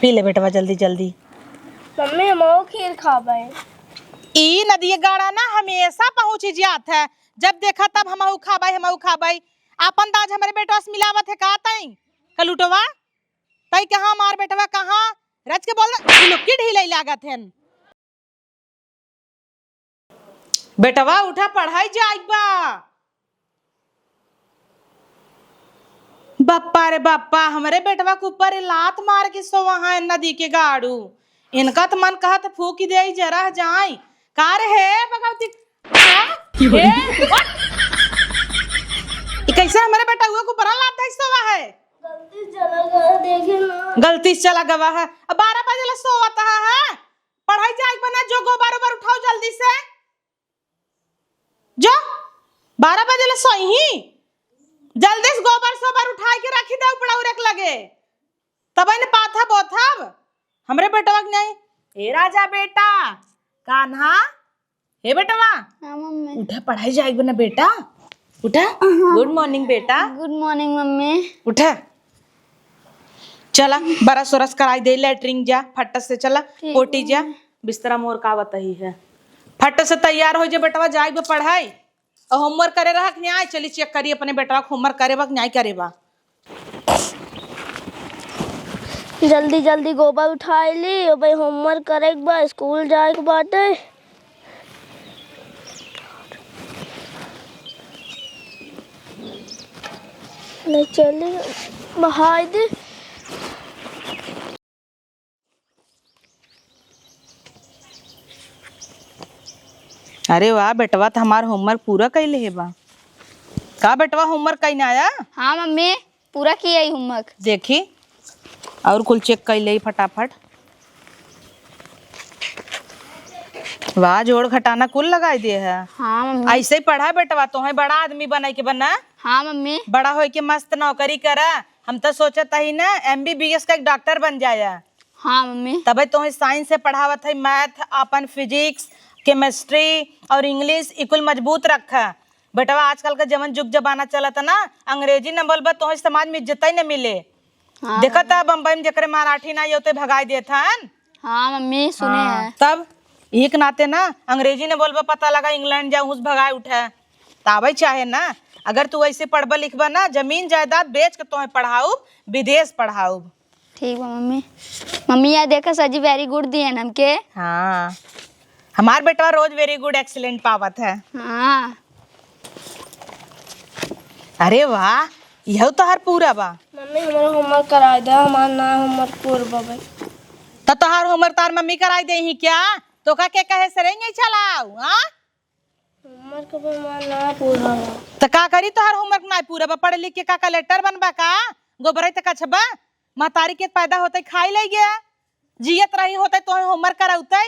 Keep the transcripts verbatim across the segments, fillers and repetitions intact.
पी ले बेटवा, जल्दी जल्दी। मम्मी, हमहू खीर खाबै। ई नदिया गाड़ा ना हमेशा पहुँच जात है, जब देखा तब हमहू खाबै, हमहू खाबै। आपन दाज हमरे बेटवा से मिलावत है का तई? कलुटवा, तई कहाँ हमार बेटवा कहाँ? रच के बोल, लुक्की ढीले लागत है। बेटवा उठा, पढ़ाई जाइक बा। बप्पा रे बप्पा, हमरे बेटवा के ऊपर लात मार के सोवा है नदी के गाड़ू। इनका त मन कहत फूकि देई जरा जाई। का रे हे भगवती? हाँ? हे? ई कैसे हमरे बेटवा के ऊपर लात है सोवा है? गलती से चला गवा, देखे ना। गलती से चला गवा है। अब बारह बजे ले सोवत है, है? पढ़ाई जाइक बा ना, जो गोबर ओबर उठाओ जल्दी से। जो बारह बजे ले सोई ही, जल्दी से गोबर सोबर उठाई के रखी दे ऊपर और एक लगे, तब इन पाथा बोथब। हमरे बेटवा के नहीं। ए राजा बेटा, कान्हा, हे बेटवा, हाँ, मम्मी। उठा, पढ़ाई जाइक बा ना बेटा, उठा। हाँ। Good morning बेटा। Good morning mummy. उठा, चला, brush ओरस कराई दे, latrine जा, फट से चला, ठीक कोटी जा, मम्मी। बिस्तरा मोर का बताई है, फट से तैयार हो जा बेटवा, जाइक बा पढ़ाई। और homework करे रहक न्याय, चली check करी अपने बेटवा के homework करे बा कि न्याय करे बा। जल्दी जल्दी गोबर उठाई ली, अबे homework करे के बा, school जाए के बाटे। ले चली, बहाई दे। अरे वाह, बेटवा त हमार homework पूरा कइ लेहे बा। का बेटवा, homework कइ ना आया? हाँ मम्मी, पूरा किया ही homework। देखी, और कुल check कइ ले फटाफट। वाह, जोड़ घटाना कुल लगाई दे है। हाँ मम्मी। ऐसे ही पढ़ा बेटवा, तोहे बड़ा आदमी बनाई के बना। हाँ मम्मी। बड़ा होई के मस्त नौकरी करा। हम तो सोचत ही ना, एमबीबीएस का एक डॉक्टर बन जाया। हाँ मम्मी। तबे तोहे science से पढ़ावत है, math, अपन physics, chemistry और English, ई कुल मजबूत रखा। बेटवा, आजकल का जवन जुग जमाना चलत ना, अंग्रेजी न बोलबा तोहे समाज में इज्जत ही न मिले। हाँ देखत मम्मी। है बम्बई में जेकरे मराठी ना होते भगाई देत हन। हाँ मम्मी, सुने हाँ, हैं। तब एक नाते ना अंग्रेजी न बोलबा, पता लगा इंग्लैंड जा, उस भगाए उठे। त आवे चाहे ना, अगर तू ऐसे पढ़बा लिखबा ना, जमीन जायदाद बेच के तोहे पढ़ाउब, विदेश पढ़ाउब। ठीक बा मम्मी। मम्मी, यहाँ देखा, सर जी very good दिए हैं हमके। हाँ, हमार बेटवा रोज very good, excellent पावत है। हाँ। अरे वाह, यहू तोहर पूरा बा। मम्मी, हमारा homework कराई दे, हमार ना homework पूरा बा भाई। त तोहार homework तार मम्मी कराई दे ही क्या? तोका के कहे से रही नहीं चलाऊ, हाँ? Homework बा, हमार ना पूरा बा। त का करी, तोहार homework ना पूरा बा? पढ़ लिख के का कलेक्टर बनबा का? गोबरे त कछबा? महतारी के पैदा होते खाई ले गया, जियत रही होते तोहे homework कराउते।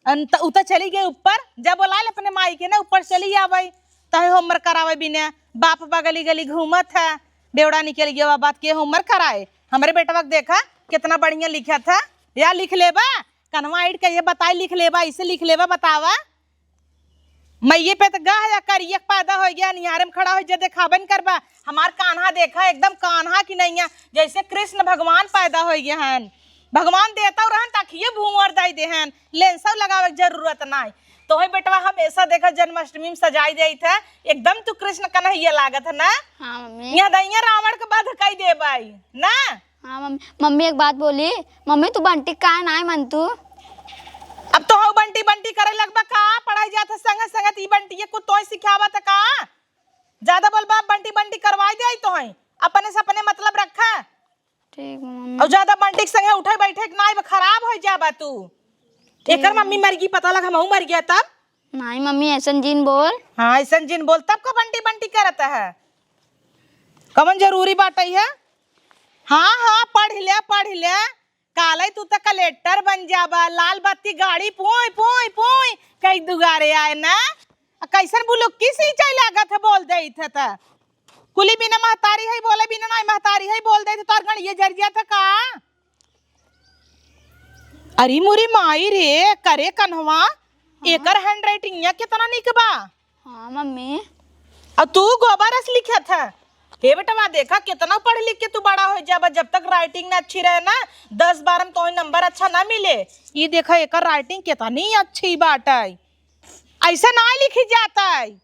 अन त, उ त चली गई ऊपर, जा बोला ले अपने माई के ना, ऊपर चली आवे, तहे homework करावे बिना। बाप बा गली गली घूमत है, बेवड़ा निकल गया, बात के homework कराए। हमरे बेटवा के देखा, कितना बढ़िया लिखत है। या लिख लेबा, कनवा आइड के ये बताई, लिख लेबा, इसे लिख लेबा, बतावा। मइये पे त गाह या करिया के पैदा होइ गया, निहारे में खड़ा होइ जा, देखाबे न करबा। हमार कान्हा देखा, एकदम कान्हा की नैया, जैसे कृष्ण भगवान पैदा होइ गए हन। भगवान देतौ रहन त अखिये भूंवर दइ देहन, लेंसौ लगावे के जरूरत नाई। तोहे बेटवा हमेशा देखा जन्माष्टमी में सजाई देइत है, एकदम तू कृष्ण कन्हैया लागत है ना। हाँ मम्मी। यहाँ दैया रावण के वध कई देबाई ना। हाँ मम्मी, मम्मी एक बात बोली, मम्मी तू बंटी काहे नाई मन तू? अब तो हऊ बंटी बंटी करे लगबा का? पढ़ाई जात है संगत संगत ई बंटी ये कुछ तोय सिखावत है का? ज्यादा बोलबा बंटी बंटी करवाई दे आई तोहई, अपने से अपने मतलब रखा। ठीक बा मम्मी। और ज्यादा बंटी के संगे उठे बैठे के नाई बा, खराब हो जाबा तू। ठीक एकर बा। मम्मी मर गई पता लग हमहू मर गया तब। नाई मम्मी ऐसन जिन बोल। हाँ ऐसन जिन बोल तब का बंटी बंटी करत है। कवन जरूरी बात है? हाँ, हाँ, पढ़ ले, पढ़ ले। काले तू त कलेक्टर बन जाबा, लाल बत्ती गाड़ी पूई, पूई, पूई, कई दुगारे आए ना। आ कैसन बुलुक्की सिंचाई लागत है, बोल देइत है त। कुली बिना महतारी है, बोले बिना नाई महतारी है, बोल देइत है, तोर गणिये जर जात है का? अरे मोरी माई रे, करे कन्हवा, हाँ। एकर handwriting या कितना निक बा। हाँ, मम्मी। और तू गोबर अस लिखत है। हे बेटवा, देखा, केतना पढ़ लिख के तू बड़ा होइ जाबा, जब तक writing ना अच्छी रहे ना, दस बारह में तोहे नंबर अच्छा ना मिले। ई देखा, एकर writing केतनी अच्छी बाटइ, अइसे ना लिखी जातइ।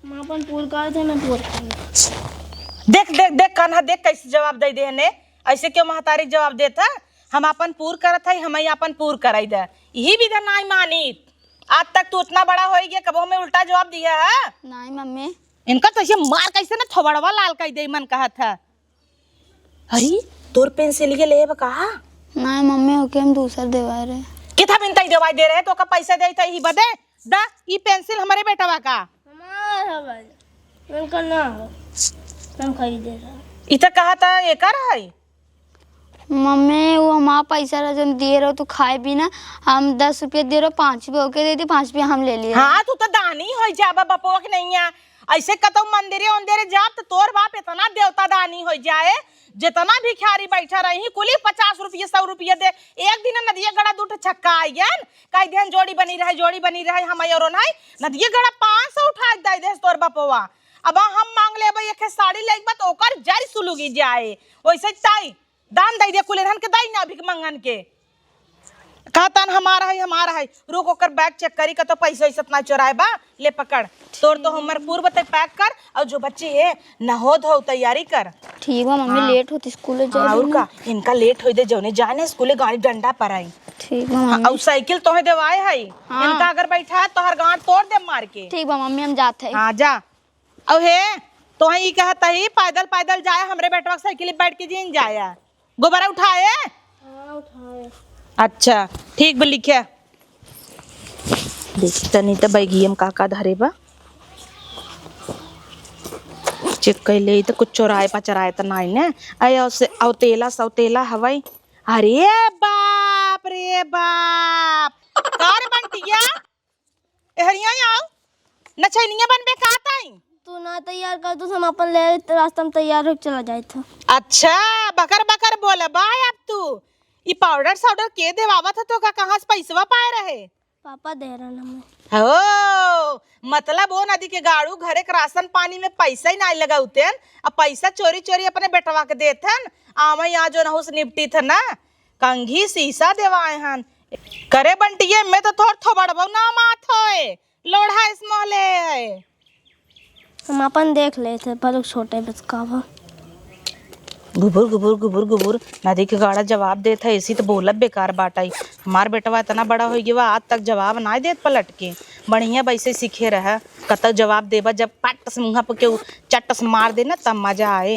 हम आपन पूर करत है, मैं पूर करत। देख, देख, देख, कान्हा, देख, कइसे जवाब दइ देहने। अइसे क्यों महतारी जवाब देत ह? हम आपन पूर करत हई, हमइ आपन पूर करइ द। इही विधा नाहीं मानित। आज तक तू एतना बड़ा होइ गया, कबो हमें उल्टा जवाब दिया ह? नाहीं, मम्मी। इनका तो अइसे मार कइसे ना थोबड़वा लाल कइ देइ मन कहत ह। अरे, तोर पेंसिलिया लेब का? नाहीं मम्मी, ओके हम दूसर देवाए रहे। किथा बिनता ही देवाए दे रहे, तो का पइसा देइत ही बदे? दा, ई पेंसिल हमरे बेटवा का। हमार हवल, उनका ना हो, हम खरीदे रहे। ई त कहा था एकर है। मम्मी, वो हमार पइसा रहा, जौन दिए रहो तू खाए पी ना, हम दस रुपया दे रहो, पाँच रुपया ओके दे दी, पाँच रुपया हम ले लिए। हाँ, तू तो दानी होइ जाबा बपवा के नैया। अइसे कतौ मंदिरे उंदिरे जाब त तोर बाप एतना देवता दानी होइ जाए, जेतना भिखारी बइठा रही, कुली पचास रुपया, सौ रुपया दे। एक दिन नदिया गड़ा दू ठो छक्का आइयन, कहि दिहन जोड़ी बनी रहे, जोड़ी बनी रहे, हम अउरो नाहीं। नदिया गड़ा पाँच सौ उठाइ दइ देस तोर बपवा। अब हम माँग लेबइ एक साड़ी लइके बा त ओकर जरि सुलुगी जाए। ओइसे ताई दान दइ दे, कुलेरहन के दइ ना, भिख मंगन के। कहतन हमार है, हमार है। रुक, ओकर bag check करी, कतौ पइसा वइसा त ना चोराए बा। ले पकड़, तोर तो homework पूर बते pack कर, अउर जो बच्चे है नहोद हो तैयारी कर। ठीक बा मम्मी, हाँ। Late होत स्कूले जाए हाँ, अउर में। का, इनका late होइ दे, जौने जाए ना स्कूले गाड़ी डंडा पर आई। ठीक बा हाँ, मम्मी। अउर साइकिल तोहे देवाए है, हाँ। इनका अगर बइठा तोहर गाँड़ तोर देब मार के। ठीक बा मम्मी, हम जात है। हाँ, जा। अउ हे, तोहे ई कहत ही, पैदल पैदल जाए, हमरे बेटवा के साइकिल पे बैठ के जिन जाए। गोबरा उठाए? हाँ, उठाए। अच्छा, ठीक बा, लिखे। देख तनी त बैगिया में का का धरे बा। Check कइ ले, ई त कुछ चोराए पचराए त नाई ने। अये, अउ से, अउ तेला, सौ तेला हवई। अरे बाप रे बाप! का रे बंटिया? एहरिया आओ, नचनिया बनबे का ताई? तू ना तैयार कर, तू हम अपन ले रास्ता में तैयार होके चला जाए था। अच्छा, बकर बकर बोलबा अब तू। ई powder साउडर के देवावत ह तोका, कहाँ से पइसवा पाए रहे? पापा दे रहन हमें। हो, मतलब वो नदी के गाड़ू घरे के राशन पानी में पइसा ही नाई लगाउतेन, अब पइसा चोरी चोरी अपने बेटवा के देथन, आवे यहाँ जो नहुस निपटी थ ना, कंघी सीसा देवाए हन। करे बंटिये, में तो थोर थोबड़बो ना मात होए, लोढ़ा इस मोहले है। हम अपन देख लेत है, पर छोटे बस का बा। गुबुर, गुबुर, गुबुर, गुबुर, नदी के गाड़ा जवाब देत है, ऐसी तो बोलब बेकार बाटई। हमार बेटवा इतना बड़ा होइ गवा, आज तक जवाब ना देत पलट के। बढ़िया वैसे सीखे रह, कतौ जवाब देबा, जब पट से मुँह पे केहू चट से मार दे ना, तब मजा आए।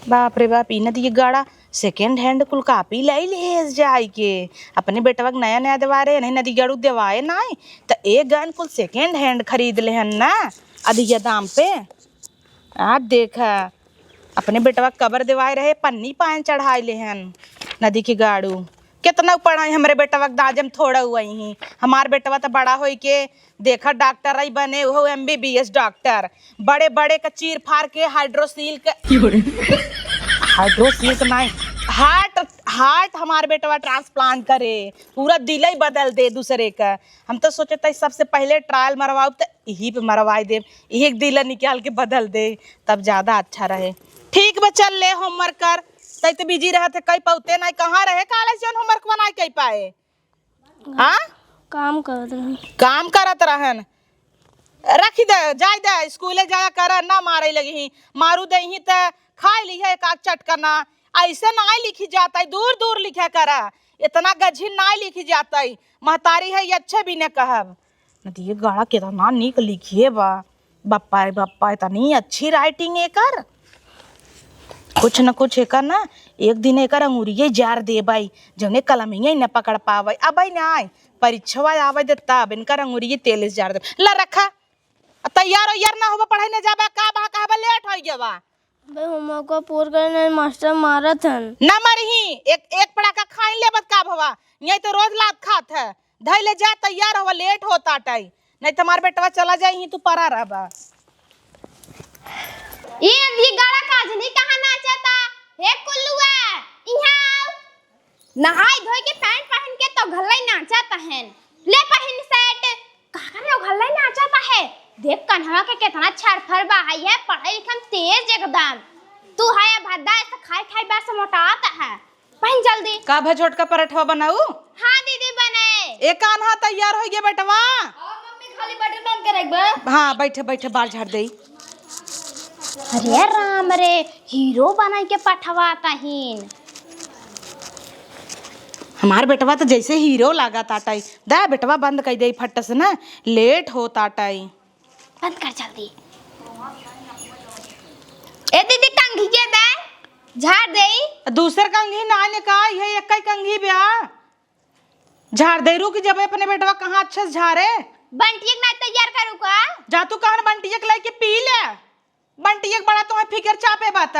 बाप रे बाप, ई नदी के गाड़ा second hand कुल कापी लाई लेहेस जाई के। अपने बेटवा के नया नया देवाए रहे, नहीं नदी गड़ू देवाए नाई, त एक गन कुल second hand खरीद लेहन ना, अधिया दाम पे। आज देखा, अपने बेटवा के कबर देवाए रहे, पन्नी पायन चढ़ाए लेहन नदी के गाड़ू। केतना पढ़ाई हमरे बेटवा के दाजम थोड़ा हुआ ही। हमार बेटवा त बड़ा होई के देखा, डॉक्टर आई बने, वो M B B S doctor, बड़े बड़े का चीर फाड़ के हाइड्रोसील के, हाइड्रोसील के नाई, heart, heart हमार बेटवा transplant करे, पूरा दिल ही बदल दे दूसरे का। हम तो सोचे थे सबसे पहले trial मरवाओ, तो यही पे मरवाई दे, एक दिल निकाल के बदल दे, तब ज्यादा अच्छा रहे। ठीक बा, चल ले homework कर, तै तो busy रहत है, कई पौते नाई। कहाँ रहे college जौन homework बनाए कई पाए? हाँ? काम करत रहन। काम करत रहन। रखी दे, जाय दे, स्कूले जाया कर, ना मारे लगी ही। मारू दे ही त खाए ली है एक आध चटकना। ऐसे नाई लिखी जाता है, दूर दूर लिखा करा। इतना गझिन नाई लिखी जाता है। महतारी है, ये अच्छे भी न कहब। नदी ये गाड़ा कितना नीक लिखिए बा। बप्पा रे बप्पा, इतनी अच्छी writing एकर। कुछ न कुछ एकर ना, एक दिन एकर अंगुरिये जार देबई, जौने कलमिये न पकड़ पावई। अबई ना आए, परीक्षवा आवे दे तब इनकर अंगुरिये तेल से जार देब। ला रखा, आ तैयार वैयार ना होबा, पढ़ाई ना जाबा, का बा, कहबा late होइ गवा। बे, homework पूर करे नहीं, मास्टर मारत हन। ना मारही, एक, एक पड़ाका खाइन लेबत का भवा, यहीं तो रोज लात खात है। धइले जा, तैयार होवा, late होता टाई, नहीं तो हमार बेटवा चला जाई ही, तू परा रहबा। ई, ई गाड़ा काजनी कहाँ नाचता? हे कुल्लुआ, इहाँ आओ। नहाई धोई के pant पहन के तो घल्लई नाचत हन। ले पहिन shirt। का करे ओ घल्लई नाचत है? देख कन्हवा के केतना छरफर बा, है, पढ़ाई लिखाई में तेज एकदम। तू है भद्दा, ऐसे खाई खाई बार से मोटात है। पहन जल्दी। का भा छोटका पराठवा बनाऊ? हाँ दीदी, बनाए। ए कान्हा, तैयार होइ गए बेटवा? हाँ मम्मी, खाली बटन बंद करे एक बार। हाँ, बैठे बैठे बाल झाड़ देई। अरे राम रे, हीरो बनाई के पठवा तहीन। हमार बेटवा तो जैसे हीरो लागा ताटाई। दा बेटवा बंद कर दे फट से ना, लेट हो ताटाई। बंद कर जल्दी। ए दीदी, कंघी के दे, झाड़ देई। दूसर कंघी ना ने का, ये एक ही कंघी ब्या। झाड़ दे रुक, जब अपने बेटवा कहाँ अच्छे से झाड़े। बंटिया के ना तैयार करू का? जा तू कहन बंटिया के लेके पी ले। बंटिया के बड़ा तुम्हें फिकर चापे बात।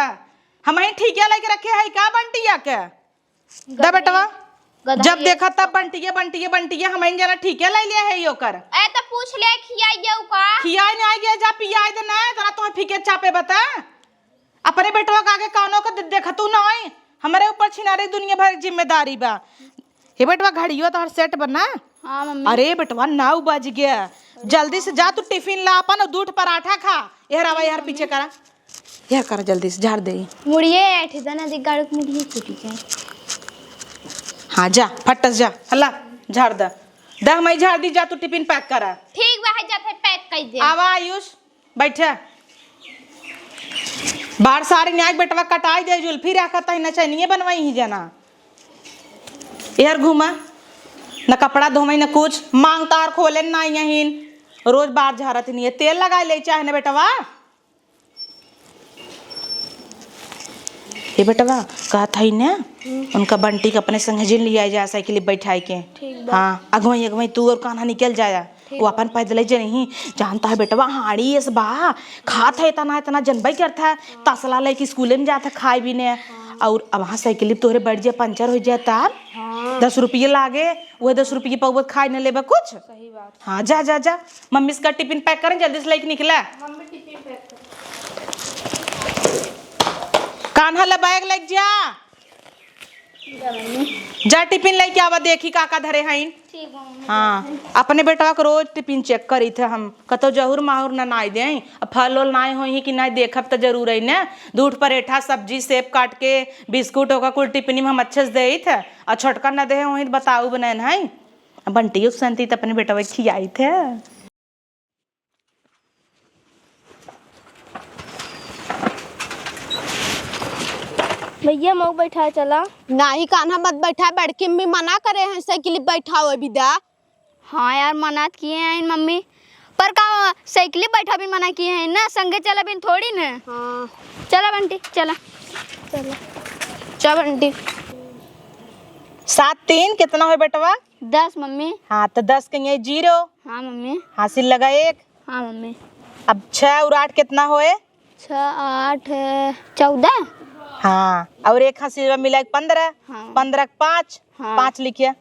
हम ही ठीक है लेके रखे है का बंटिया के? दा बेटवा, गधा जब है। देखा तब बंटिया, बंटिया, बंटिया, हम ही जना ठीक है ले लिया है यो कर। ए तो पूछ ले, खियाई गयो का? खियाई नहीं आई गया, जा पियाई दे ना, तना तुम्हें फिकर चापे बता। अपने बेटवा के आगे कौनो के दे-, देखतू नाई। हमरे ऊपर छिनारे दुनिया भर के जिम्मेदारी बा। हे बेटवा, घड़ियो तोहर सेट बना। हाँ मम्मी। अरे बेटवा, नौ बज गया, जल्दी से जा तू टिफिन ला अपन और दूध पराठा खा। यार आवा, यार पीछे करा, यार करा जल्दी से, झाड़ दे। मुड़िए ऐठी दा ना, देख गाड़ू के मुड़िए छूटी जाए। हाँ जा, फटस जा, हल्ला झाड़ दा। दा, हम ही झाड़ दी, जा तू टिफिन पैक करा। ठीक बा, है जाते पैक कर दे। आवा आयुष, बैठे। बार सारी न्याय बेटवा कटाई दे, जुल्फी रखत है, नचनिए बनवाई ही जना। यार घूमा, न कपड़ा धोवई, न कुछ, मांग तार खोले ना यहीन, रोज बार झारत नहीं है, तेल लगा ले चाहे न बेटवा। ए बेटवा, कहत हई ने, हम्म। उनका बंटी के अपने संगे जिन लिया जा, साइकिल बैठाई के। ठीक बा। हाँ, अगवई, अगवई तू और कान्हा निकल जाया। ठीक वो बा। अपन पैदल ही जनी ही, जानता है बेटवा, हाड़ी एस बा, खात है इतना, इतना जनबई करता है, तसला लेके स्कूले में जाता खाए भी ने। हाँ। और अब वहाँ साइकिल तोहरे बैठ जा, पंचर हो जाए तब हाँ। दस रुपये लागे, वह दस रुपये पौवत खाए न लेबे कुछ। सही बात। हाँ, जा, जा, जा, मम्मी इसका टिफिन पैक करें, जल्दी से लेके निकला। मम्मी टिफिन पैक कर। कान्हा ला बैग लेके जा। जा टिफिन लेके आवा, देखी का का धरे हईन। ठीक बा मम्मी। हाँ, अपने बेटवा के रोज टिफिन चेक करी थे हम, कतो जहूर माहूर न नाई दे, अब फल उल नाई होई कि नाई देखब त जरूर है ने। दूध परेठा, सब्जी, सेब काट के, बिस्कुट ओका कुल टिफिन में हम अच्छे से देई थे, और छोटका न दे होई त बताऊ बनाए है। अब बंटियो के संती त अपने बेटवा के खियाई थे। भैया, मऊ बैठा चला। नाही कान्हा मत बैठा, बड़की अम्मी मना करे हैं साइकिल बैठाओ अभी दा। हाँ यार, मना त किए हैं मम्मी, पर का साइकिल बैठा भी मना किए हैं ना, संगे चला बिन थोड़ी ना। हाँ। चला बंटी, चला। चला। चल बंटी। सात तीन कितना होए बेटवा? दस मम्मी। हाँ, तो दस के ये जीरो। हाँ मम्मी। हासिल लगा एक। हाँ मम्मी। अब छः और आठ कितना होए? छः आठ, चौदह। हाँ, और एक हासिल मिला एक पन्द्रह। हाँ। पन्द्रह के पाँच। हाँ। पाँच लिखिए।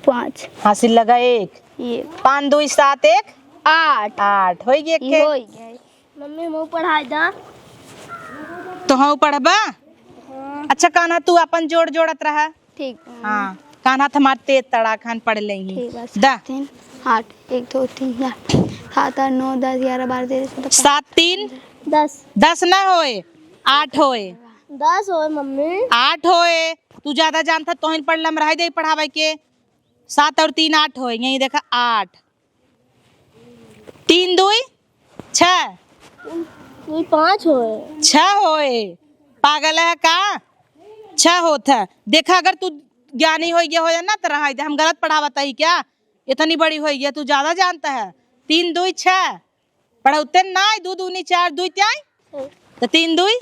पाँच। हासिल लगा एक। ये। पाँच दुई सात एक। आठ। आठ। होई गया ये के? होई गया। मम्मी, हमहू पढ़ाई दा। तो हाँ पढ़बा? हाँ। अच्छा, कान्हा तू अपन जोड़ जोड़त रहा। ठीक बा। हाँ, कान्हा त हमार तेज तड़ाक हन पढ़ लेही। ठीक बा, दा। सात तीन आठ, एक दो तीन चार, सात आठ नौ दस ग्यारह बारह तेरह चौदह पन्द्रह। सात तीन दस। दस ना होए, आठ होए। दस होए मम्मी। आठ होए, तू ज्यादा जानता तोहिन पढ़ लम रह दे पढ़ावे के। सात और तीन आठ होए, यही देखा आठ। तीन दुई छः। ये पाँच होए। छः होए। पागल है का? छः होत है। देखा, अगर तू ज्ञानी हो गया हो ना, तो रहा दे, हम गलत पढ़ावत ही क्या? इतनी बड़ी हो गया, तू ज्यादा जानता है। तीन दुई छः। पढ़ौते ना, दू दूनी चार, दुई त्याई। तो तीन दुई।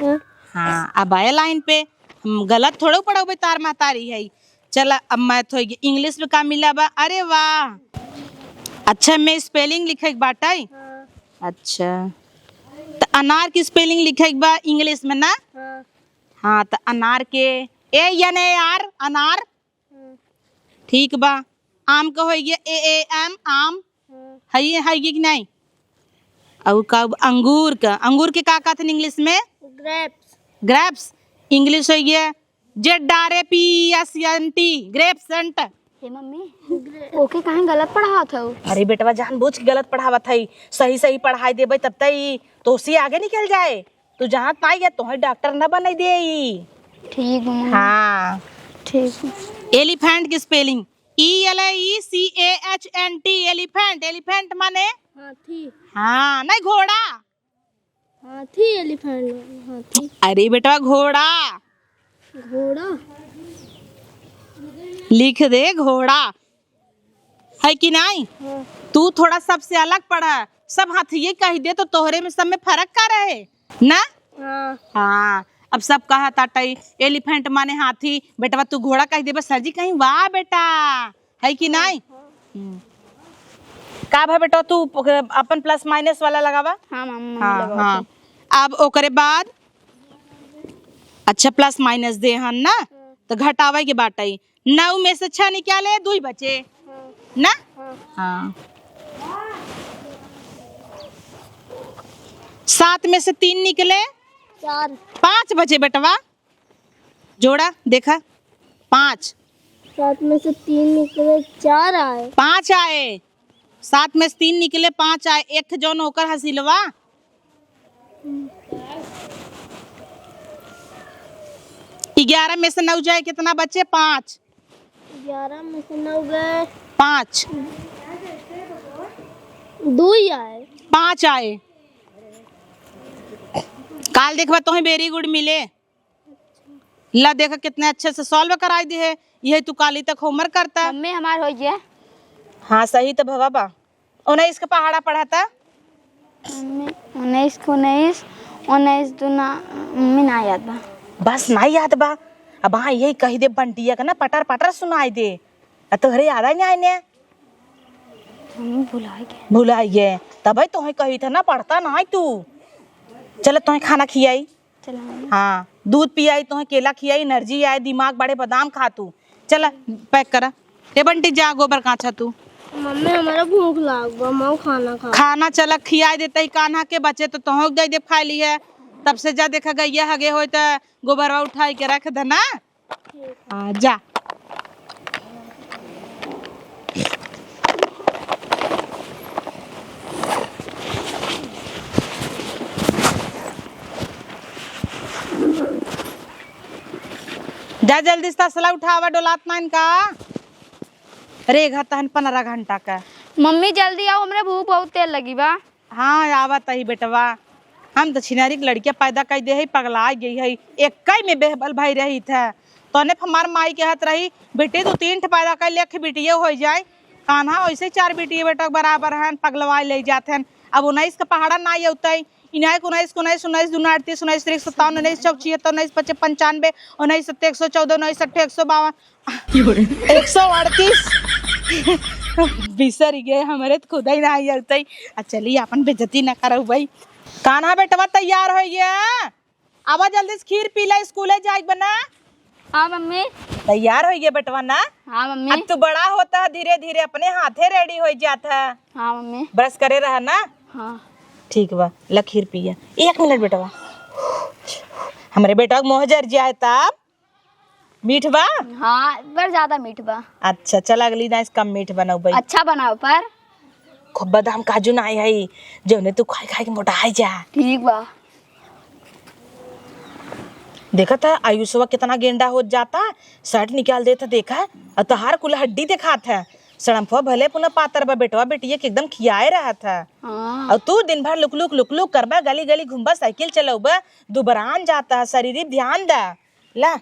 हाँ। हाँ, अब आए लाइन पे। हम गलत थोड़े पढ़ौबे, तार महतारी है। चला, अब मैथ होई गई। इंग्लिश में का मिला बा? अरे वाह, अच्छा में स्पेलिंग लिखे के बाटे। हाँ। अच्छा, तो अनार की स्पेलिंग लिखे के बा इंग्लिश में ना? हाँ। हाँ, तो अनार के A N A R, अनार। हम्म। ठीक बा। आम का होई गया A A M, आम। हम्म। है ये, है ये कि नहीं? और का अंगूर का, अंगूर के का कहते हैं इंग्लिश में? Grapes। Grapes। इंग्लिश होई गया Z R A P E S N T, grapes, scent. Hey mummy, okay काहे गलत पढ़ावत हऊ? अरे बेटवा, जानबूझ के गलत पढ़ावत हई। सही सही पढ़ाई देबे तब तई तोसे आगे निकल जाए। तू जहाँ पाई है, तोहे डॉक्टर न बनाई दे ई। ठीक बा मम्मी। हाँ। ठीक बा। Elephant की spelling E L E C H N T, elephant। Elephant माने? हाथी। हाँ, नहीं, घोड़ा। हाथी, elephant, हाथी। अरे बेटा, घोड़ा। घोड़ा। लिख दे, घोड़ा। है कि नहीं? हाँ। तू थोड़ा सबसे अलग पढ़ा, सब हाथिये कहि दे तो तोहरे में सब में फर्क का रहे ना? हाँ। हाँ, अब सब कहा ताटई elephant माने हाथी, बेटवा तू घोड़ा कहि देबे, सर जी कहीं वाह बेटा, है कि नहीं? हाँ। हम्म। का भा बेटा, तू अपन plus minus वाला लगावा। हाँ, मम्मी, हाँ, लगावा हाँ। तो। अब ओकरे बाद, अच्छा, plus minus दे हन ना, हाँ। तो घटावे के बाटई। नौ में से छह निकाले, दुई बचे। हाँ। ना? हाँ। हाँ। सात में से तीन निकले, चार। पाँच बचे बेटवा। जोड़ा, देखा, पाँच। सात में से तीन निकले, चार आए। पाँच आए। सात में से तीन निकले, पाँच आए। एक जौन ओकर हसिलवा। ग्यारह में से नौ जाए, कितना बचे? पाँच। ग्यारह में से नौ गए। पाँच। दुई आए। पाँच आए। काल देखबा, तोहे very good मिले। ला देखा, कितने अच्छे से solve कराई दिहे। यही तू काली तक homework करता। मम्मी, हमार हो गया। हाँ, सही तो भवा बा। उन्नीस का पहाड़ा पढ़ा था। मम्मी, उन्नीस को उन्नीस, उन्नीस दूना, मम्मी, ना याद बा। बस ना याद बा। अब हाँ, यही कहि दे बंटिया का ना, पटर पटर सुनाई दे। आ तोहरे याद आई ना आइने। मम्मी, भुलाइ गए। भुलाइ गए। तबै तोहे कही था ना, पढ़ता ना आई तू। चल, तोहे खाना खियाई। चला। हाँ, दूध पियाई, तोहे केला खियाई, energy आए, दिमाग बढ़े, बादाम खा तू। चला, pack करा। ए बंटी, जा गोबर काछा तू। मम्मी, हमरा भूख लाग बा, हम खाना खा। खाना चला खियाई देते ही कान्हा के, बचे तो तोहक दे दे खाई ली है। तब से जा देखा गैया हगे होय त गोबरवा उठाई के रख दे ना। हाँ, जा। जा जल्दी से तसला उठावा, डोलात नाइन का। रे, घर तहन पन्द्रह घंटा का। मम्मी जल्दी आओ, हमरे भूख बहुत तेज लगी बा। हाँ, आवत ही बेटवा। हम तो छिनारी के लड़किया पैदा कर दे है, पगला गई है। एक में बेहबल भाई रही थे। तोने हमार माई कहत रही, "बेटी, दो तीन ठे पैदा कर ले, एक बिटिये हो जाए।" कान्हा वैसे चार बिटिये बेटा के बराबर हन, पगलवाए ले जात हन। अब उन्नीस का पहाड़ा ना अउतई। इनायक उन्नीस को उन्नीस, उन्नीस दूना अड़तीस, उन्नीस तिरिक सत्तावन, उन्नीस चौक छिहत्तर, उन्नीस पचे पंचानबे, उन्नीस सत्ते एक सौ चौदह, उन्नीस अट्ठे एक सौ बावन। एक सौ अड़तीस। बिसर गए, हमरे तो खुद ही ना आई अउतई। आ चली, अपन बेइज्जती ना करउ भाई। कान्हा बेटवा तैयार होइ गया, आवा जल्दी से खीर पी ले, स्कूले जाए बना। हाँ मम्मी। तैयार होइ गया बेटवा ना? हाँ मम्मी। अब तू बड़ा होता है, धीरे धीरे अपने हाथे ready होइ जात है। हाँ मम्मी। Brush करे रहा ना? हाँ। ठीक बा, ला खीर पिया। एक मिनट बेटवा, हमरे बेटवा के मुँह जर जाए तब। मीठ बा? हाँ, पर ज्यादा मीठ बा। अच्छा, चल अगली दाईं से कम मीठ बनाउबे। अच्छा बनाओ पर। खूब बादाम काजू ना आए है, जौने तू खाए खाए के मोटाए जा। ठीक बा। देखत है आयुषवा कितना गेंडा होत जाता, shirt निकाल देत है, देखा, और तोहार कुल हड्डी देखात है। सड़म्फवा भले पुना पातर बा, बेटवा बेटिया के एकदम खियाए रहत है। हाँ। और तू दिन भर लुक लुक लुक लुक करबा, गली गली घूमबा, साइकिल चलउबा, दुबरान जाता है, शरीर ध्यान दा। ला,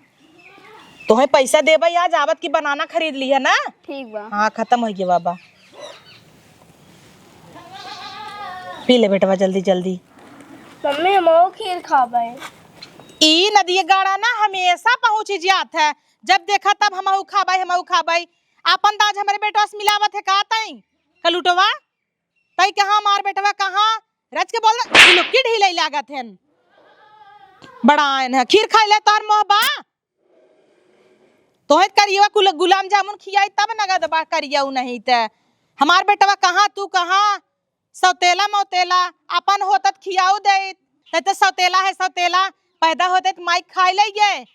तोहे पैसा देबे आज, आवत की banana खरीद लिहे ना। ठीक बा। हाँ, खतम होइ गया बाबा। पी ले बेटवा जल्दी जल्दी। मम्मी, हमहू खीर खाबे। ई नदिया गाड़ा ना हमेशा पहुँच जात है, जब देखा तब हमहू खाबे, हमहू खाबे। आपन दाज हमरे बेटवा से मिलावत है का तई? कलूटवा। तई कहाँ मार बेटवा, कहाँ? रच के बोल, लुक्की ढीले लागत हन। बड़ा आयन है, खीर खाई ले, तोहर मोह बा? तोहे करियवा कुल गुलाम जामुन खियाई तब नगद बा करियऊ नहीं ते। हमार बेटवा कहाँ, तू कहाँ? सौतेला मौतेला, अपन होतत खियाऊ देइत। तै ते सौतेला है सौतेला, पैदा होते त माई खाई ले ये।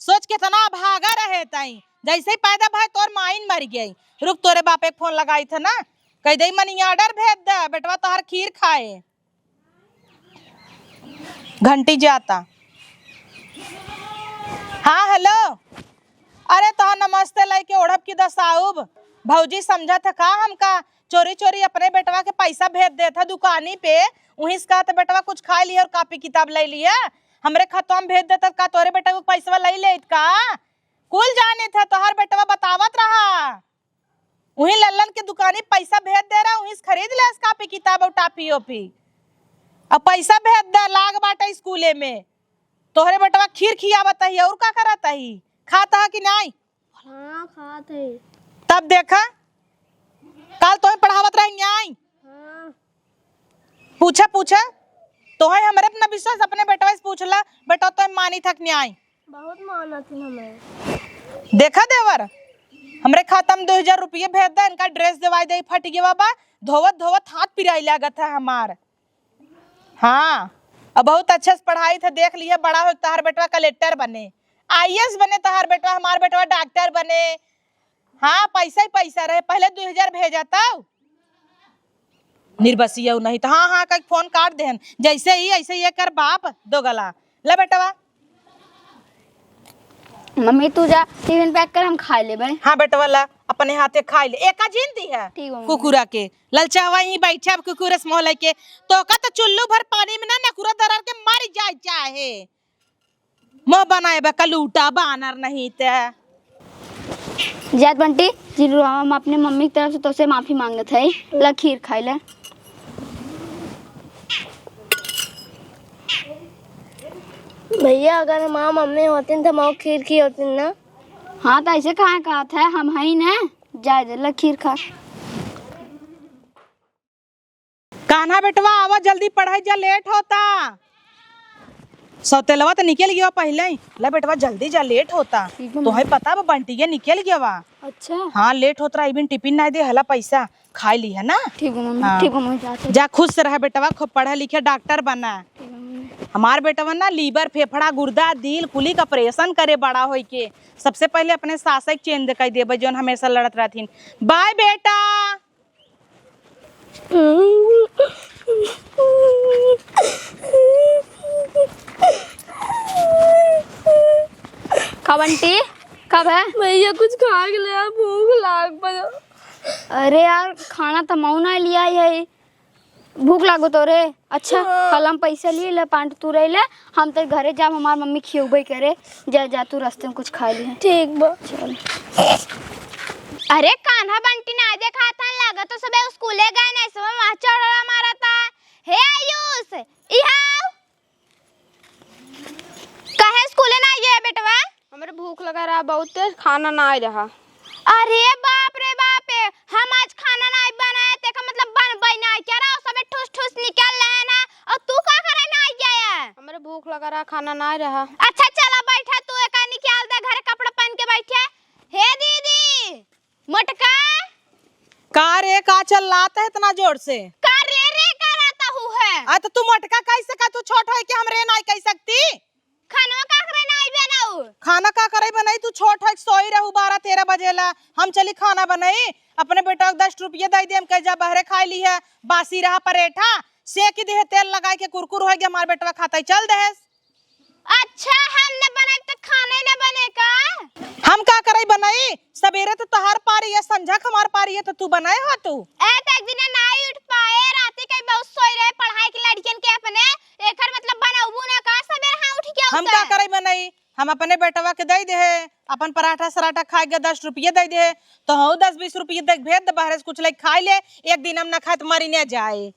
सोच कितना भागा रहे तई, जैसे ही पैदा भय तोर माइन मर गई। रुक, तोरे बापे के फोन लगाई थे ना, कह दे मनी ऑर्डर भेज दे, बेटवा तोहर खीर खाए। घंटी जाता। हाँ, हेलो। अरे, तोहार नमस्ते लइके ओढ़ब की दसाउब? भौजी समझत ह का हमका? चोरी चोरी अपने बेटवा के पैसा भेज देत ह दुकानी पे, उहीं से कहत बेटवा कुछ खाए लिहे और कापी किताब ले लिहे, हमरे खतवा में भेज देत ह, का तोरे बेटवा के पैसवा ले लेत का? कुल जानित ह, तोहार बेटवा बतावत रहा। उहीं लल्लन के दुकानी पैसा भेज दे रहा, उहीं से खरीद लेस कापी किताब और टाफी ओफी। अब पैसा भेज दे, लाग बाटे स्कूले में। तोहरे बेटवा खीर खियावत ही और का करत ही? खात ह कि नाई? हाँ, खात है। तब देखा, काल तोहे पढ़ावत रही नाई? हाँ। पूछा, पूछा, तोहे हमरे पे न विश्वास, अपने बेटवा से पूछ ला, बेटवा तोहे मानी थक न्याय। बहुत मानत है हमें। देखा देवर, हमरे खाता में दो हजार रुपये भेज दे, इनका ड्रेस देवाई दे, फट गया बा, धोवत धोवत हाथ पिराई लागत है हमार। हाँ, अब बहुत अच्छे से पढ़ाई थे, देख लिहे, बड़ा हो तहार बेटवा कलेक्टर बने, आईएएस बने तहार बेटवा, हमार बेटवा डॉक्टर बने। हाँ, पैसा ही पैसा रहे, पहले दो हजार भेजा तब। निर्बसिया नहीं तो, हाँ, हाँ, कहीं फोन काट देहन। जैसे ही, ऐसे ही एकर बाप दो गला। ले बेटवा। मम्मी, तू जा, टिफिन पैक कर, हम खाए लेबै। हाँ बेटवा, ला, अपने हाथे खाए ले। एका जिन दी है ठीक बा, मम्मी। कुकुरा के। ललचावा ही बैठे अब कुकुर से मोह लेके। तो का तो चुल्लू भर पानी में ना नकुरा दरार के मर जाए चाहे। मुँह बनाए बा कलूटा बानर नहीं ते। जात बंटी, जिरुआ, हम अपने मम्मी की तरफ से तोसे माफी मांगत है। ला खीर खाई ले। भैया, अगर हमार मम्मी होतिन त हमार खीर खियौतिन ना। हाँ, तो ऐसे काहे कहत है, हम हई ना। जाए दे, ला खीर खा। कान्हा बेटवा, आवा जल्दी पढ़ाई जा, लेट होता। सौतेलवा तो निकल गया पहले ही। ले बेटवा, जल्दी जा, लेट होता। ठीक है, तोहे मम्मी। पता बा, बंटिया निकल गया बा। अच्छा। हाँ, लेट होत रहा, इबिन टिफिन ना दे, हला पैसा खाई ली है ना। ठीक है मम्मी, हाँ। ठीक है मम्मी, जाते हैं। जा, खुश से रह बेटवा, खूब पढ़े लिखे, डॉक्टर बना। ठीक है मम्मी। हमार बेटवा ना लीवर, फेफड़ा, गुर्दा, दिल, कुली का ऑपरेशन करे बड़ा होई के। सबसे पहले अपने सास के चेंज कर देबे, जौन हमेशा लड़त रहथिन। बाय बेटा। का बंटी, का भा? भैया, कुछ खा के ले आ, भूख लाग बा। अरे यार, खाना त मऊ ना लिया है, भूख लागो तो रे। अच्छा, हाँ। कल हम पैसा लिए ले, पाँच तू रह ले, हम तो घरे जाम, हमार मम्मी खियौबे करे। जा, जा, तू रास्ते में कुछ खा ली है। ठीक बा। चल। अरे कान्हा बंटी ना देखा था, लगा तो सबे स्कूले गए नहीं, सब वहाँ चढ़ा मारा था। हे आयुष, इहाँ आव। काहे स्कूले ना गए बेटवा? हमरे भूख लगा रहा बहुत तेज, खाना ना आए रहा। अरे बाप रे बाप, हम आज खाना ना बनाए, तेका मतलब बनबे ना क्या रहा, सबे ठूस ठूस निकल रहे ना, और तू का करे ना आए गया? हमरे भूख लगा रहा, खाना ना आए रहा। अच्छा चला बैठा, तू एका निकाल दे, घरे कपड़ा पहन के बैठे। हे दीदी, मोटका। का रे, का चिल्लात है इतना जोर से? का रे रे करत हू है? आ, तो तू मोटका कह सका, तू छोट होय के हम रे नाई कह सकती? खाना का करे नाई बनाऊ? खाना का करे बनाई, तू छोट होय के सोई रहू बारह तेरह बजे ला। हम चली खाना बनाई, अपने बेटा के दस रुपये दे दे, हम कह जा बहरे खाई ली है, बासी रहा परेठा, सेक दे, तेल लगाए के कुरकुर होय के हमार बेटवा खाता ही चल दे। अच्छा, हम न बनाई त खाना ही न बने का? हम का करई बनाई? सबेरे तो तोहार पारी है, संझा क हमार पारी है, तो तू बनाए हो तू? ए, त एक दिन नाई उठ पाए, राती कई बहुत सोई रहे, पढ़ाई के लड़कियन के अपने, एकर मतलब बनौबू ना का सबेरे हाँ उठ के हम उठे? का करई बनाई? हम अपने बेटवा के दे दे, अपन पराठा सराठा खाए के दस रुपये दे दे, तो हऊ दस बीस रुपये दे के भेज दे, बहरे से कुछ लेके खाई ले, एक दिन हम न खाए त मरी न जाए।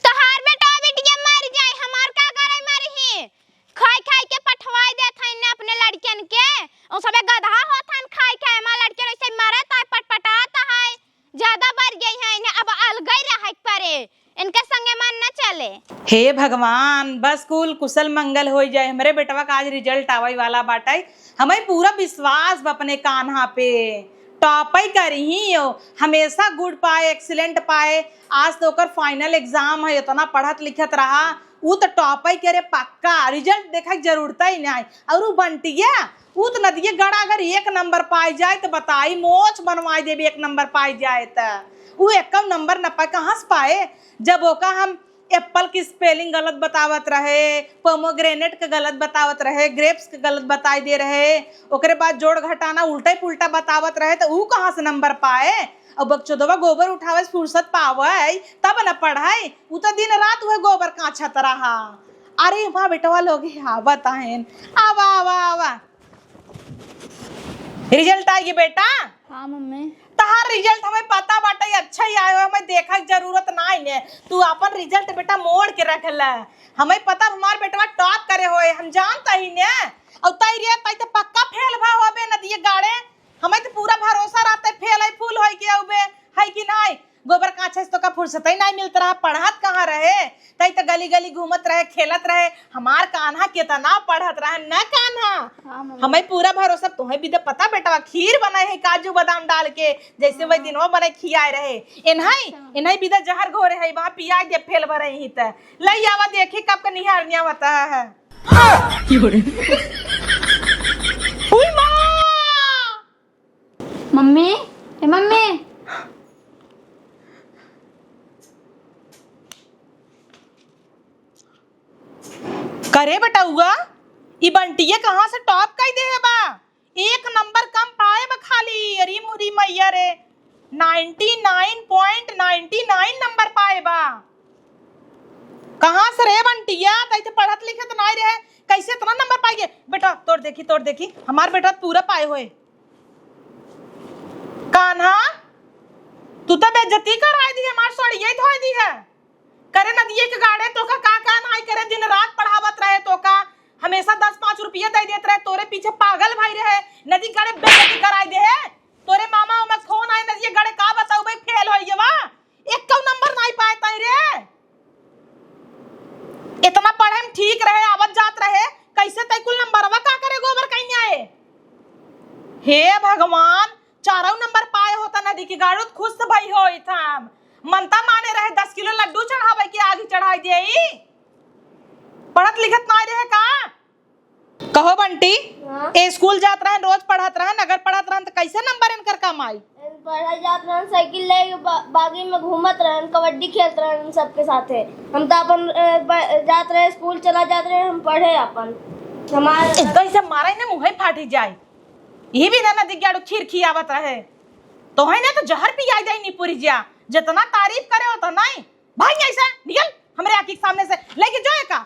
तोहार बेटा बिटिया मर जाए, हमार का करे मरी ही? खाई खाई के पठवाई देत हईन ने अपने लड़कियन के, और सबे गधा होत हन खाई खाई, हमार लड़कियन ऐसे मरत है, पटपटात है, ज्यादा बढ़ गई है इन्हें, अब अलगई रहे के परे, इनके संगे मन न चले। हे भगवान, बस कुल कुशल मंगल होई जाए, हमरे बेटवा का आज रिजल्ट आवई वाला बाटे, हमें पूरा विश्वास बा अपने कान्हा पे। टॉपई करिही यो, हमेशा गुड पाए, एक्सीलेंट पाए। आज तो ओकर फाइनल एग्जाम है, इतना पढ़त लिखत रहा, ऊ तो टॉपई करे पक्का, रिजल्ट देखे के जरूरत ही नहीं। और ऊ बंटिया, ऊ त नदिये गाड़े अगर एक नंबर पाइ जाए त बताई, मोछ बनवाइ देबे, एक नंबर पाइ जाए त। ऊ एक्कउ नंबर न पाए, कहाँ से पाए? जब ओका हम apple की spelling गलत बतावत रहे, pomegranate के गलत बतावत रहे, grapes के गलत बताइ दे रहे, ओकरे बाद जोड़ घटाना उल्टा पुल्टा बतावत रहे, त ऊ कहाँ से नंबर पाए? अब बकचोदवा गोबर उठावे से फुर्सत पावे, तब न पढ़े। ऊ त दिन रात उहे गोबर काछत रहा। अरे, हमार बेटवा लोग ही आवत आहिन। आवा, आवा, आवा। Result आइ गए बेटा? हाँ, मम्मी। तहार result हमें पता बाटे, अच्छा ही आयो, हमें देखा के जरूरत नाई ने। तू अपन result बेटा मोड़ के रख ले। हमें पता हमार बेटवा top करे होए, हम जानता ही ने। और तई रे, तई तो पक्का fail भा होबे नदिये गाड़े। हमें तो पूरा भरोसा रहता है fail है, full होई के आउबे, है कि नाई? गोबर काछे से तोका फुर्सत ही नाई मिलत रहा, पढ़त कहाँ रहे? तई तो गली गली घूमत रहे, खेलत रहे। हमार कान्हा कितना पढ़त रहे न कान्हा। हाँ, मम्मी। हमें पूरा भरोसा, तोहे बिदा पता बेटवा, खीर बनाए है काजू बादाम डाल के, जैसे वही हाँ। दिनवा बनाए खियाए रहे। एनहई, अच्छा। एनहई बिदा जहर घोरे है, वहाँ पियाए दे fail भरे ही त। लई आवा देखी कब का निहारनिया होता है। मम्मी, ए मम्मी। करे बेटउआ, ई बंटिया कहाँ से top कई देहे बा? एक नंबर कम पाए बा खाली। अरे मोरी मैया रे, ninety nine point ninety nine number पाए बा। कहाँ से रे बंटिया? तई तो पढ़त लिखत नाई रहे, कैसे इतना नंबर पाई गे? बेटा, तोर देखी, तोर देखी, हमार बेटा पूरा पाए होए। कान्हा, तू तो बेइज्जती कराई दी, हमार सोड़िया ही धोई दी है। करे नदिये के गाड़े तोका का, का नाई करे, दिन रात पढ़ावत रहे तोका, हमेशा दस पाँच रुपया दे देत रहे, तोरे पीछे पागल भाई रहे, नदी गाड़े बेइज्जती कराई दे है। तोरे मामा ओमा फोन आए नदिये गाड़े का बताऊ भाई, fail होई गवा, एक्कउ नंबर नाई पाए ताई रे। इतना पढ़े में ठीक रहे, आवत जात रहे, कैसे तई कुल नंबरवा का करे गोबर कहीं आए? हे भगवान, चारौ नंबर पाए होता नदी के गाड़ू त खुश भई होइत हम। मनता माने रहे दस किलो लड्डू चढ़ावे के आगे चढ़ाई देई। पढ़त लिखत नाई रहे का? कहो बंटी, हाँ। ए स्कूल जात रहन, रोज पढ़त रहन, अगर पढ़त रहन त कैसे नंबर इनकर कम आई? पढ़े जात रहन, साइकिल लेके बा-, बागी में घूमत रहन, कबड्डी खेलत रहन सबके साथे। हम त अपन, अ, प-, जात रहे, स्कूल चला जात रहे, हम पढ़े अपन। हमार इनका इसे मारा ही ना, मुँहे फाटी जाए। यही भी ना नदी गाड़ू खीर खियावत रहे, तोहे ना तो जहर पियाई दे निपुरी जिया, जितना तारीफ करे उतना ही। भाग यहाँ से, निकल हमरे आँखी के सामने से, लेके जो एका।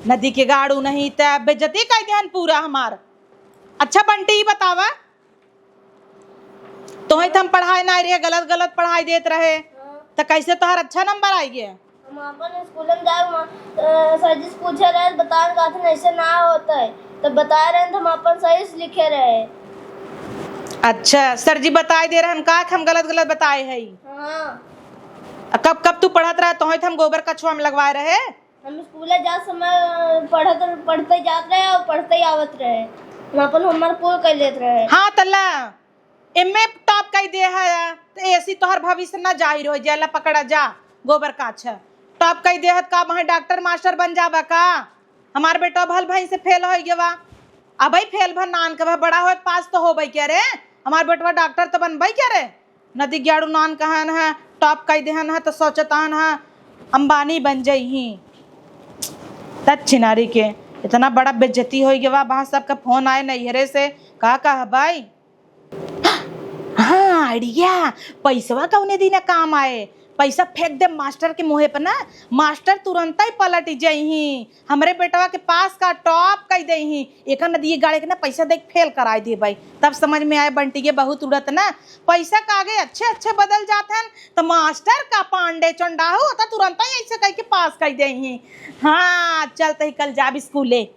नदी के गाड़ू नहीं त बेइज्जती कई दिहन पूरा हमार। अच्छा बंटी, ई बतावा, तोहे त हम पढ़ाए नाई रहे, गलत गलत पढ़ाई देत रहे, हाँ। त कैसे तोहार अच्छा नंबर आई गया? हम अपन स्कूल में जाए, वहाँ, अ, सर जी से पूछे रहे, बताए कहते ऐसे ना होता है, तब बताए रहे तो हम अपन सही से लिखे रहे। अच्छा, सर जी बताए दे रहन का कि हम गलत गलत बताए हई? हाँ। आ कब, कब तू पढ़त रहा, तोहे त हम गोबर कछुआ में लगवाए रहे? हम स्कूले जात समय पढ़त, पढ़ते जात रहे और पढ़ते ही आवत रहे। हम अपन homework पूरा कर लेत रहे। हाँ, त ला, एमे top कई दे है, त ऐसी तोहर भविष्य ना जाहिर हो जाला, पकड़ा जा, गोबर काछ। Top कई दे है, त का बहे डॉक्टर मास्टर बन जाबा का? हमार बेटवा भल भई से fail होई गवा, अबही fail भन नान के बा, बड़ा होए पास तो होबे क्या रे? हमार बेटवा डॉक्टर तो बनबे क्या रे? नदी ग्याड़ू नान कहन है, top कई देहन है, तो सोचतान है, अंबानी बन जइही। तत छिनारी के इतना बड़ा बेइज्जती होई गवा, वहाँ सबका फोन आए नैहरे से, का कहबाई? हाँ, idea, पैसवा कौने दिन काम आए, पैसा फेंक दे मास्टर के मुँहे पर ना, मास्टर तुरंत ही पलट जइही। हमरे बेटवा के पास का top कई देही, एकर नदिये गाड़े के ना पैसा दे के fail कराई देबई। तब समझ में आए बंटिये बहुत उड़त ना, पैसा का आगे अच्छे अच्छे बदल जात हन, त मास्टर का पांडे चंडाहू होता तुरंत ही ऐसे कह के पास कई देही। हाँ, चलते ही कल जाब स्कूले।